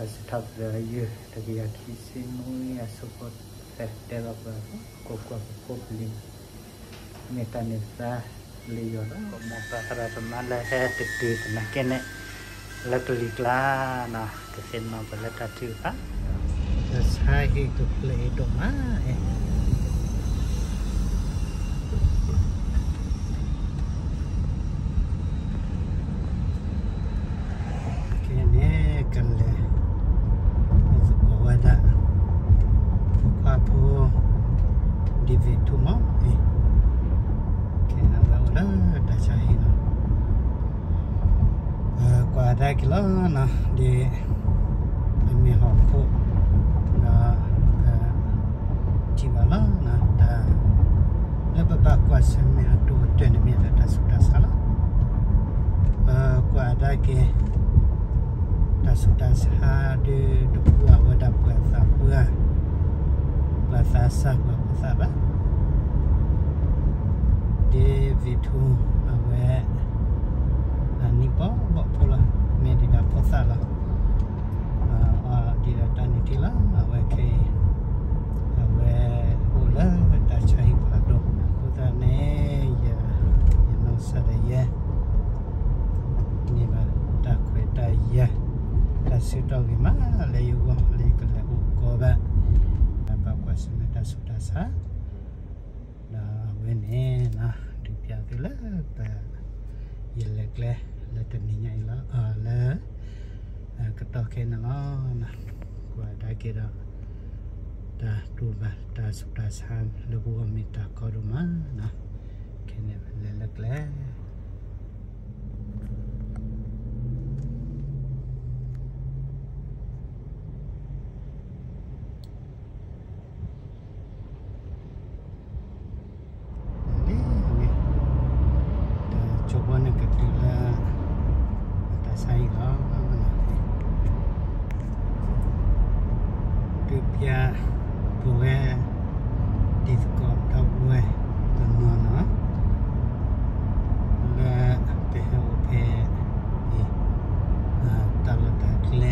အစံးထီၣ်ပတြၢၤယုၢ် တကယၤခံဆံနွံအဆၢဖိသၢ တဲလီၤပှၤ ကိးကွၢ်ပဖိပလံၤ မ့ၢ်တၢ်န့ၢ်သါလၢယွၤလီၤ. မ်ပှၤသရၣ်သမါလၢဟဲတတုၤသနာ်က့န့ၣ် လၢကလံၤကျါနီၤ ကသ့ၣ်နီၣ်ပှၤလၢတၢ်ထုကဖၣ် တၢ်ဆါဟံၣ်ကဖျၢၣ်အံၤဒိၣ်မး ခဲန့ၣ် ကလဲၤ သကိးဝဲဒၣ် ဖိခွါဖိ ဒ့ၣ်ဝ့ၢ်ထူမး ခဲအဝဲအိၣ်လၢတၢ်ဆါဟံၣ်နီၤ ပကွၢ်တၢ်က့ၤလီၤနီၤ ဒ် ပမ့ၢ်ဟီၣ်ခိၣ် ဒီး ပထံၣ်ဘၣ်လီၤနီၤ တၢ် လၢပဘၣ်ကွၢ်ဆၢၣ်မဲာ်အဒိၣ်ကတၢၢ်န့ၣ်မ့ၢ်လၢတၢ်ဆူးတၢ်ဆါလီၤ. ပကွၢ်တၢ်က့ၤ တၢ်ဆူးတၢ်ဆါဒုးတပှၢ်ဝဲဒၣ်ပှၤသးပှၢ် ပှၤသးစၢ်ပှၤဖိသၣ်ဘၣ် ဒ့ၣ်ဝ့ၢ်ထူ အဝဲ အနံၣ်ဘီဘီဖိလီၤ မ့ၢ်ဒံးဒၣ်ဖိသၣ်လီၤ အဒံးဒၣ်တၢ်နုၢ်ထံလီၤ အဝဲခဲအံၤ အဝဲအိၣ်လၢတၢ်ဆါဟံၣ်ဖးဒိၣ် အဃိသတးန့ၣ် ယ ယနီၢ်ကစၢ်ဒၣ်ယဲ န့ၢ်ဘၣ်တၢ်ခွဲးတၢ်ယာ် တၢ်ဆၢကတီၢ်ဂ့ၤမးလၢယဂီၢ် လၢယကလဲၤအိၣ်ကီးဘၣ် ဘၣ်ကွၢ်ဆၢၣ်မဲာ်တၢ်ဆူးတၢ်ဆါ ဒီးအဝဲန့ၣ် ဒုးဖျါသုလၢပ ယလဲၤကျဲလၢတနံၤညါအံၤလီၤ လၢ ကတီၢ်ခဲအံၤန့ၣ်လီၤ. ကွၢ်တၢ်က့ၤဒီး တၢ်တူၢ်ဘၣ်တၢ်ဆူးတၢ်ဆါလၢပဂီၢ်မ့ၢ်တၢ်ကီဒိၣ်မးနီၤ ခဲန့ၣ်လဲၤလၢကျဲ လံဝံၤ တၢ်ကၠိဖိန့ၣ်ကတုၤလၢ အတၢ်ဆါဟံၣ်လီၤ. ဒုးပျၢ်ပဝဲ တံၤသကိးဒီပုၢ်ဝဲၢ်တနီၤနီၤ လၢပဟဲအိၣ်ဖဲ အံၤ တၢ်လီၢ်တၢ်ကျဲ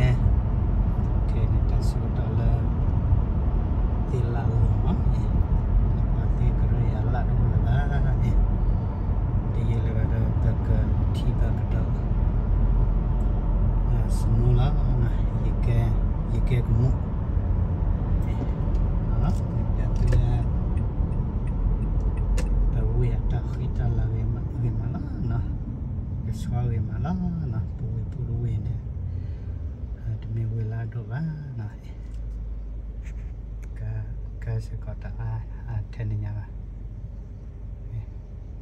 ခဲန့ၣ်တၢ်ဆၢကတီၢ်လၢ သ့ၣ်လၣ်လီၤမး အံၤ နကွၢ်သ့ၣ်ကရၢယၤလၣ်တအိၣ်လၢၤဘၣ် အံၤ တယံာ်လၢၤဘၣ်ဒီး ပကထံၣ်ဘၣ်ကဒီး စမူလီၤ ယကဲ ယကဲကမူၣ် အံၤ ပျၢ်သုလၢ ပဝ့ၢ်အတၢ်ဃံတၢ်လၤဂ့ၤမးလီၤနီၤ ကဆှီဂ့ၤမးလီၤနီၤ ပဝ့ၢ်ဖိတဝ့ၢ်န့ၣ် တမ့ၢ်ဝ့ၢ်လၢအဒိၣ်ဘၣ်နီၤ ကါစ့ၢ်ကီးတအါ အါထဲန့ၣ်ညါဘၣ်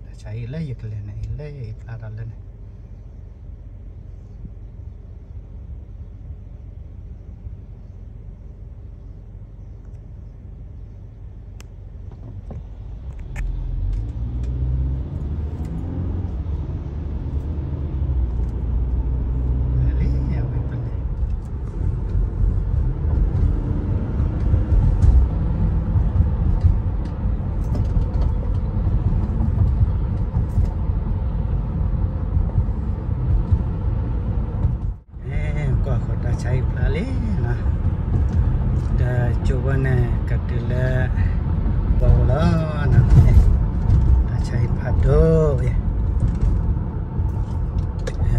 တၢ်ဆါဟံၣ်လၢယကလဲၤန့ၣ် လၢယဖျါထီၣ်လၢန့ၣ် ကွၢ်ဃီၤတၢ်ဆါဟံၣ်ဖျါလံနီၤ တၢ်ကၠိဖိန့ၣ် ကတုၤလၢ ပီၣ်လီၤနီၤ တၢ်ဆါဟံၣ်ဖးဒိၣ်အံၤ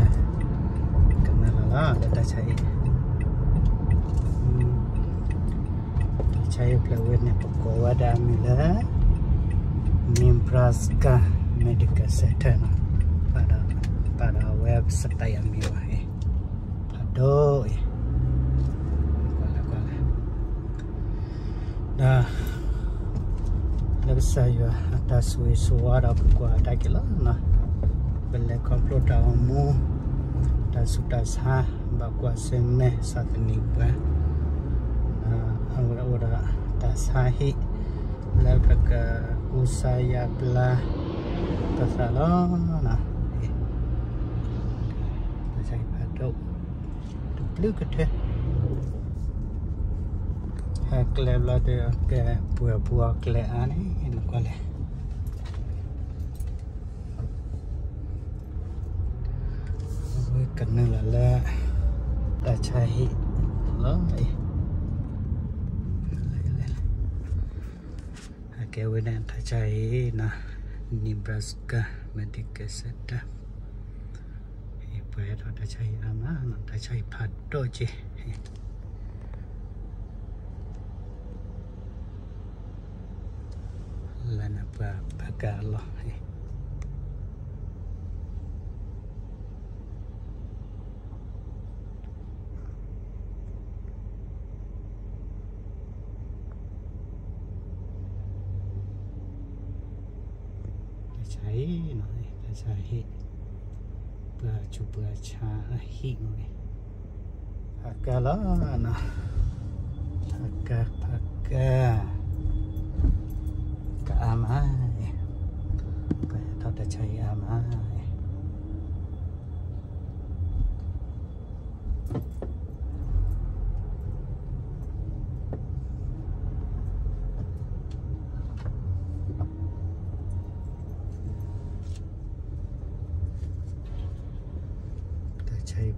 ကနၢၤလီၤလီၤ လၢတၢ်ဆါဟံၣ် တၢ်ဆါဟံၣ်ဖျါဝဲန့ၣ် ပကိးဝဲဒၣ်အမံၤလၢ Nebraska Medical Center နီၤ ပာ်ဒီး ပာ်ဒီးအဝဲစတဲးအမံၤဘၣ်အံၤ ဖးဒိၣ်အံၤ ကွၢ်လၢကွၢ်လၢ ဒီး လၢကစၢ်ယွၤအတၢ်ဆိၣ်ဂ့ၤဆိၣ်ဝါဒီးပကွၢ်တၢ်က့ၤလီၤနီၤ ပလဲၤခီဖျိတၢ်အိၣ်မူ တၢ်ဆူးတၢ်ဆါ ဘၣ်ကွၢ်ဆၢၣ်မဲာ်ဆၢသနံးပှၤ အဝဲအိၣ်ဒီးတၢ်ဆါဟံၣ် လၢပကကူစါယါဘျါ ပသးလီၤနီၤ တၢ်ဆါဟံၣ်ဖးဒိၣ် တဘျုးကထၢ ဟဲကျဲဘျီဒီး ကဲပှဲၤပှဲၤကျဲအါန့ၣ် နကွၢ်လဲၣ် ဝဲကနုာ်လီၤလၢ တၢ်ဆါဟံၣ် အကဲဝဲန့ၣ် တၢ်ဆါဟံၣ်နီၤ Nebraska Medical Center ပှၤဟဲထီၣ်တၢ်ဆါဟံၣ်အါမးနီၤ တၢ်ဆါဟံၣ်ဖးဒိၣ်က့ လၢနပှၤပကလီၤ တၢ်ဆါဟံၣ်နီၤ တၢ်ဆါဟံၣ် ပှၤဆူးပှၤဆါအဟံၣ်မ့ၢ် ဖးကါလီၤနီၤ ဖးကါ ဖးကါ ကအါမး ပှၤဟဲထီၣ်တၢ်ဆါဟံၣ်အါမး တၢ်ဆါဟံၣ်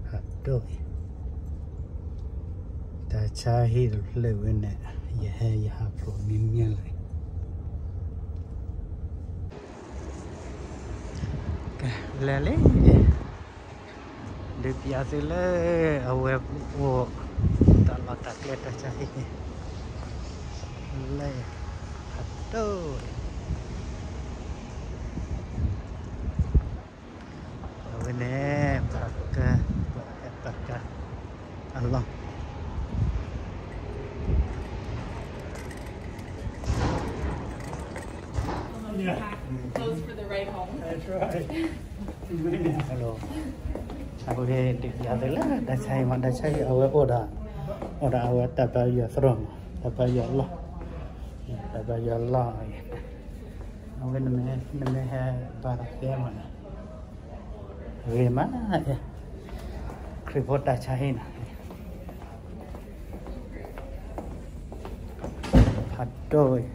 ဖးဒိၣ်အံၤ တၢ်ဆါဟံၣ်တဖျၢၣ်ဝဲန့ၣ် ယဟဲယဟးဖျိးမံၤမံၤလၢ ကဲ လဲၤလံ ဒုးပျးသုလၢ အဝဲအိၣ် တၢ်လီၢ်တၢ်ကျဲတၢ်ဆါဟံၣ် လၢ ဖးဒိၣ် အဝဲန့ၣ် ပှၤက ပှၤဟဲပှၤက အလီၢ် Hello အဃိန့ၣ် ဒုးပျးသုလၢ တၢ်ဆါဟံၣ်မး တၢ်ဆါဟံၣ် အဝဲအိၣ်ဒီး အိၣ်ဒီးအဝဲတၢ်ဘါယွၤသရိာ်မး တၢ်ဘါယွၤလီၢ် တၢ်ဘါယွၤလီၢ် အဝဲနမ့ၢ်ဟဲဘါတၢ်သ့မးန့ၣ် ဂ့ၤမး ခရံာ်ဖိတၢ်ဆါဟံၣ်နီၤ ဖးဒိၣ်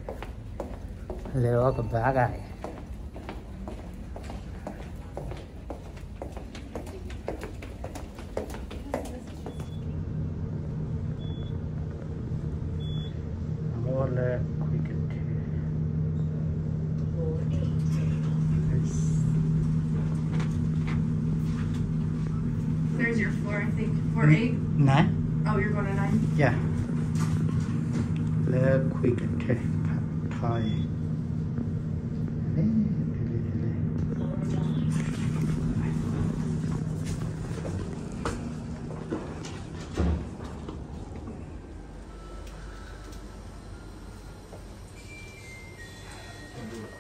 လဲၤအီၤကဘၣ်ဂၤအံၤ အဝဲလၢ ခွံကထၢ There's your four, I think. Four eight? Nine? Oh, you're going to nine? Yeah. လၢခွံကထၢ ထီအံၤ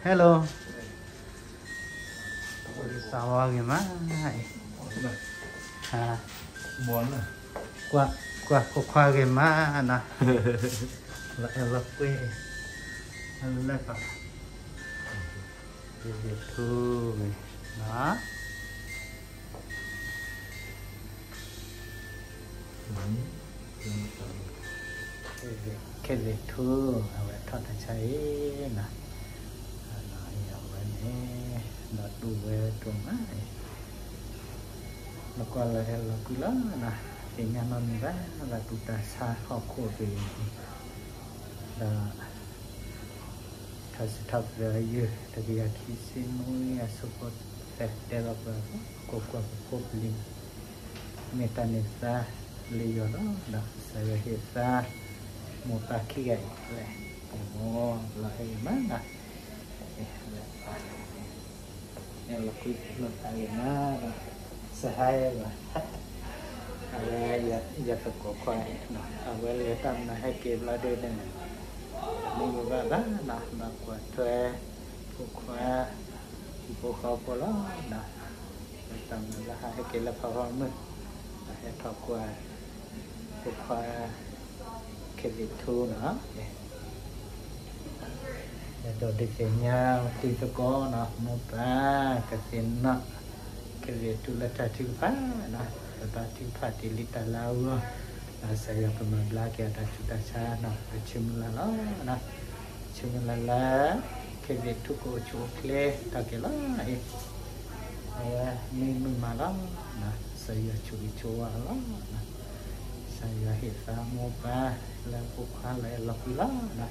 Hello သးဝါဂ့ၤမး ကွၢ် ကွၢ်ခိၣ်ခွါဂ့ၤမးနီၤ လီၤအဲၣ်လီၤကွံ လၢပှၤ ထူနီၤ ခဲလၢာ်ထူ အဝဲထီၣ်တၢ်ဆါအံၤနီၤ အဝဲန့ၣ် ဒီးတူၢ်ဝဲဒိၣ်မး လီၤကွၢ်လီၤအဲၣ်လီၤကွံလီၤနီၤ သ့ၣ်ညါနီတမံၤဘၣ် လၢတူၢ်တၢ်ဆါဟီၣ်ခိၣ်တဂ့ၤန့ၣ် ဒီး ထါစံးထီၣ်ပတြၢၤယုၢ် တကယၤခံဆံနွံအဆၢဖိသၢ တဲလီၤပှၤ ကိးကွၢ်ပဖိပလံၤ မ့ၢ်တၢ်န့ၢ်သါလၢယွၤလီၤ ဒီးကစၢ်ယွၤဟ့ၣ်သါ မိၢ်ပၢ်ခံဂၤအံၤလဲၣ် မိၢ်လီၤအဲၣ်ဂ့ၤမးနီၤ လၢ အဲၣ်လီၤကွံလီၤသးဂ့ၤမးနီၤ စဟါဘၣ် အဝဲ ယသကိးခွါ အဝဲလဲၤတၢ်မနုၤဟဲက့ၤဘျီဒုန့ၣ် မ့ၢ်ယိၤဘၣ်ဘၣ်နီၤ ဘၣ်ကွၢ်ထွဲ ဖိခွါ ဟံၣ်ဖိဃီဖိလီၤနီၤ လၢတၢ်မနုၤလၢဟးဟဲက့ၤလၢဖးဖီမုၢ် ဟဲထီၣ်ကွၢ် ဖိခွါ ခဲလၢာ်ထူနီၤ ဒီးဒုးသ့ၣ်ညါတံၤသကိးနီၤ မိၢ်ပၢ် ကသ့ၣ်နီၣ် ခဲလၢာ်ထူလၢတၢ်ထုကဖၣ်နီၤ ပဘါထုကဖၣ်တ့ၢ်လံတၢ်လၢအဂီၢ် ဒီးကစၢ်ယွၤကမၤဘျါက့ၤအတၢ်ဆူးတၢ်ဆါနီၤ ပဆၢမုၢ်လၢ်လီၤ ဆၢမုၢ်လၢ်လၢ ခဲလၢာ်ထူကအိၣ်ဆူၣ်အိၣ်ချ့ထီၣ်က့ၤလီၤအံၤ အဝဲမ့ၢ်မုာ်မးလီၤ ကစၢ်ယွၤဆိၣ်ဂ့ၤဆိၣ်ဝါအီၤလီၤ ယွၤဟ့ၣ်သးမိၢ်ပၢ်လၢဖိခွါလၢအလီၤကွံာ်လီၤနီ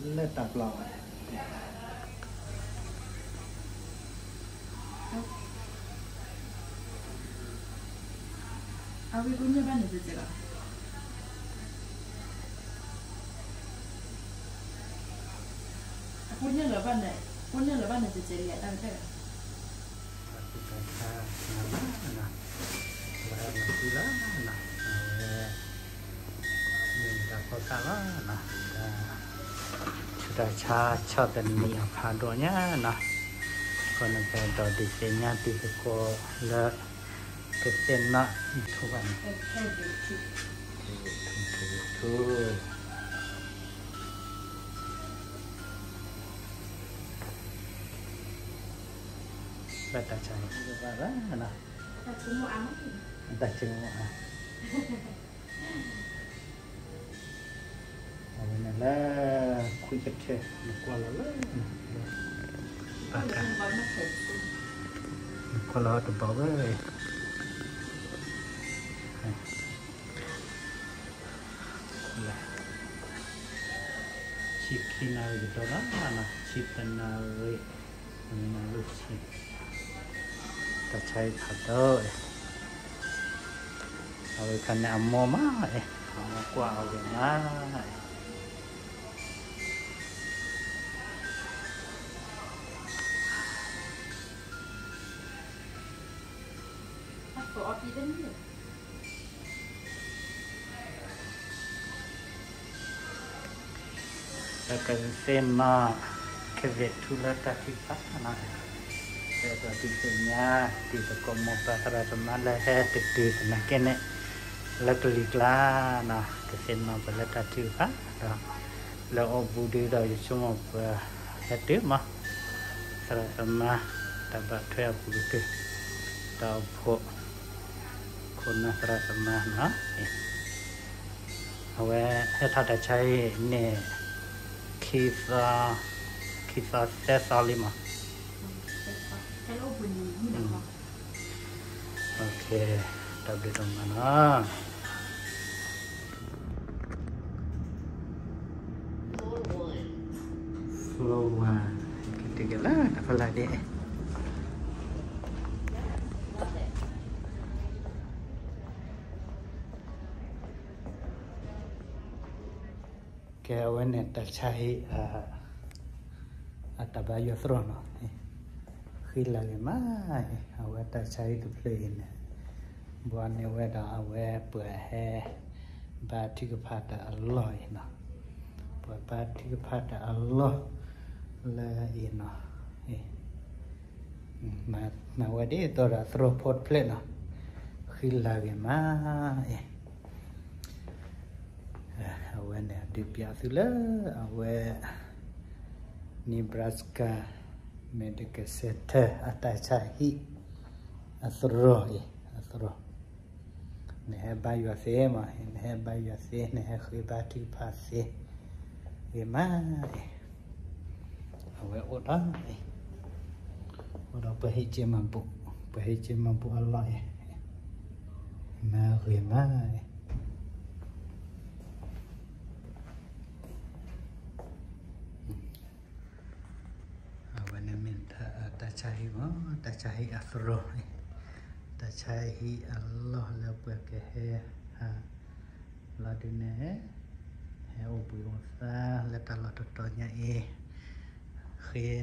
ၤ, လၢတၢ်ပျီဝဲ အဝဲကိညၢ်ဘၣ်န့ၣ်တစဲးလီၤ. အကိညၢ်လၢၤဘၣ်န့ၣ်, ကိညၢ်လၢၤဘၣ်န့ၣ်တစဲးလံအတၢ်ကတၢၢ်လီၤ. တၢ်ဆါနၤလၢနၤ, ဝဲလီၤဃံလၢနၤ, အဝဲ မ့ၢ်တၢ်ဖီၣ်ဃာ်လီၤနၤ, တၢ်ဆါဆီၣ်သနံးအဖးဒိၣ်ညါနၤ, ခီန့ၣ်ပဒီးဒုးသ့ၣ်ညါတံၤသကိးလၢ ကသ့ၣ်နီၣ်ထူဘၣ်န့ၣ်, ထူထူထူ လၢတၢ်ဆါန့ၣ် ဘၣ်ဘၣ်နၤ, တၢ်ဆိကမိၣ်အါ, အဝဲန့ၣ်လၢ ခွံကထၢ နကွၢ်လီၤလၢ ပၢ်ကါ, နကွၢ်လီၤတဘီဝဲ ဆံခံနၣ်ရံၣ်ကဒီးလီၤ, ဆံသၢနၣ်ရံၣ်, နၣ်ရံၣ်ဆံ, တၢ်ဆါအံၤဖးဒိၣ်, အဝဲခါန့ၣ်အမိၢ်မး, အမိၢ်ကွၢ်အဝဲမး, ပကသ့ၣ်နီၣ် ကသ့ၣ်ထူလၢတၢ်ထုကဖၣ်နၤ, ပအဲၣ်ဒိးဒုးသ့ၣ်ညါ တံၤသကိးမိၢ်ပၢ်သရၣ်သမါလၢဟဲတတုၤသနာ်က့န့ၣ် လၢကလံၤကျါနၤ, ကသ့ၣ်နီၣ်ပှၤလၢတၢ်ထုကဖၣ်ဒီး လၢအီၣ်ဘူးဒုဒီးယဆိကမိၣ်ပှၤဟဲတုၤမး, သရၣ်သမါ တၢ်ဘၣ်ထွဲအပူၤကတၢၢ်, တၢ်အိၣ်ဖှိၣ် ခိၣ်နၢ်သရၣ်သမါနၤ, အဝဲဟဲထီၣ်တၢ်ဆါအံၤန့ၣ် ခံသီ, ခံသီသၢသီလံမး, တၢ်ဘျုးဒိၣ်မးနီၤ. ဖျိဝါ ကတက့ၤလၢတၢ်ဖီလာ်ဒ် ကဲ အဝဲန့ၣ် တၢ်ဆါဟံၣ် အတၢ်ဘါယွၤသရိာ်နီၤ, ဃံလၤဂ့ၤမး, အဝဲတၢ်ဆါဟံၣ်တဖျၢၣ်အံၤန့ၣ် ဘှီန့ၢ်ဝဲဒၣ်အဝဲပှၤဟဲ ဘါထုကဖၣ်တၢ်အလီၢ်အံၤနီၤ, ပှၤဘါထုကဖၣ်တၢ်အလီၢ် လၢအံၤနီၤ, မၤဝဲဒ်သိးဒီးသရိာ်ဖိတဖျၢၣ်နီၤ, ဃံလၤဂ့ၤမးအံၤ အဝဲန့ၣ်ဒုးပျးသုလၢ အဝဲ Nebraska Medical Center အတၢ်ဆါဟံၣ် အသရိာ်အံၤ အသရိာ်, နဟဲဘါယွၤသ့မး, နဟဲဘါယွၤသ့ နဟဲဃ့ဘါထုကဖၣ်သ့, ဂ့ၤမးအံၤ အဝဲအိၣ်ဒီး အိၣ်ဒီးပှၤဟံးက့မၤဘူၣ်, ပှၤဟံးက့မၤဘူၣ်အလီၢ်အံၤ, မၤဂ့ၤမးအံၤ အဝဲန့ၣ်မ့ၢ်တၢ်ဆါဟံၣ်မး, တၢ်ဆါဟံၣ်အသရိာ်, တၢ်ဆါဟံၣ်အလီၢ်လၢပှၤကဟဲ လီၤဒုးနဲၣ်, ဟဲအိၣ်ဘှံးအိၣ်သါလၢတၢ်လီၢ်တတီၤညါအံၤ, ဃ့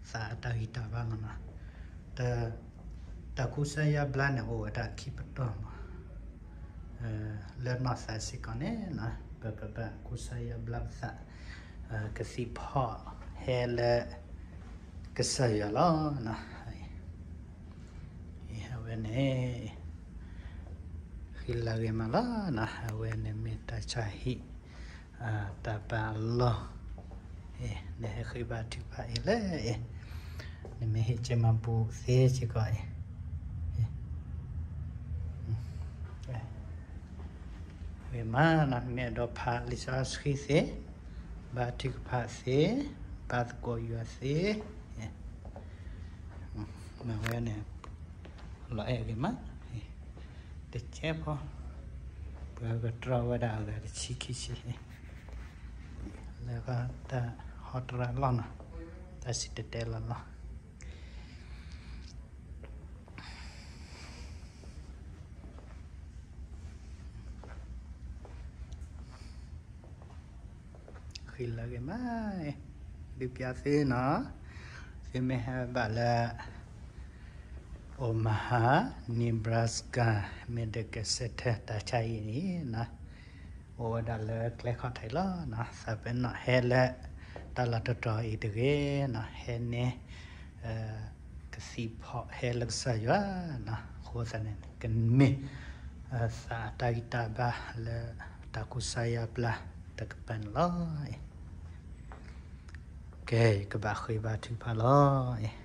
သးအတၢ်ဂံၢ်တၢ်ဘါမးနီၤ, တၢ်ကူစါယါဘျါန့ၣ် အိၣ်ဝဲဒၣ်ခံပတီၢ်မး, လၢနီၢ်သးစ့ၢ်ကီးန့ၣ် ပကဘၣ်ကူစါယါဘျါပသး, ကသံၣ်ဖီၣ်ဟဲလၢ ကစၢ်ယွၤလီၤ. အဝဲန့ၣ် ဃံလၤဂ့ၤမးလီၤ. အဝဲန့ၣ်မ့ၢ်တၢ်ဆါဟံၣ် တၢ်ပာ်အလီၢ်, နဟဲဃ့ဘါထုကဖၣ်အံၤလၢအံၤ, နမ့ၢ်ဟံးက့မၤဘူၣ်သ့စ့ၢ်ကီးအံၤ, ဝံၤမး နမ့ၢ်အဲၣ်ဒိးဖးလံာ်စီဆှံသ့, ဘါထုကဖၣ်သ့, ဘါသကိးယွၤသ့, မ့ၢ်ဝဲန့ၣ် လီၤအဲၣ်ဂ့ၤမး, တကဲဖိ, ပှၤကတြီဝဲဒၣ်အဂၤတဆံခံဆံ, လၢတၢ်ဟီတရၣ်လီၢ်နီၤ, တၢ်စံၣ်တဲၤတဲလီၤလီၤ. ဃံလၤဂ့ၤမး, ဒုးပျးသုနီၤ, သုမ့ၢ်ဟဲဘၣ်လၢ Omaha, Nebraska Medical Center တၢ်ဆါအံၤန့ၣ်နီၤ, အိၣ်ဝဲဒၣ်လၢကျဲခီၣ်ထံးလီၤနီၤ, သးပ့ၤနီၣ်ဟဲလၢ တၢ်လီၢ်တတီၤအံၤတဂ့ၤနီၤ, ဟဲန့ၣ် ကသံၣ်ဖီၣ်ဟဲလၢကစၢ်ယွၤနီၤ, အဃိသတးန့ၣ် ကမ့ၢ် သးတၢ်ဂံၢ်တၢ်ဘါလၢ တၢ်ကူစါယါဘျါတကပၤန့ၣ်လီၤ. ကဲ ယကဘၣ်ဃ့ဘါထုကဖၣ်လီၤ.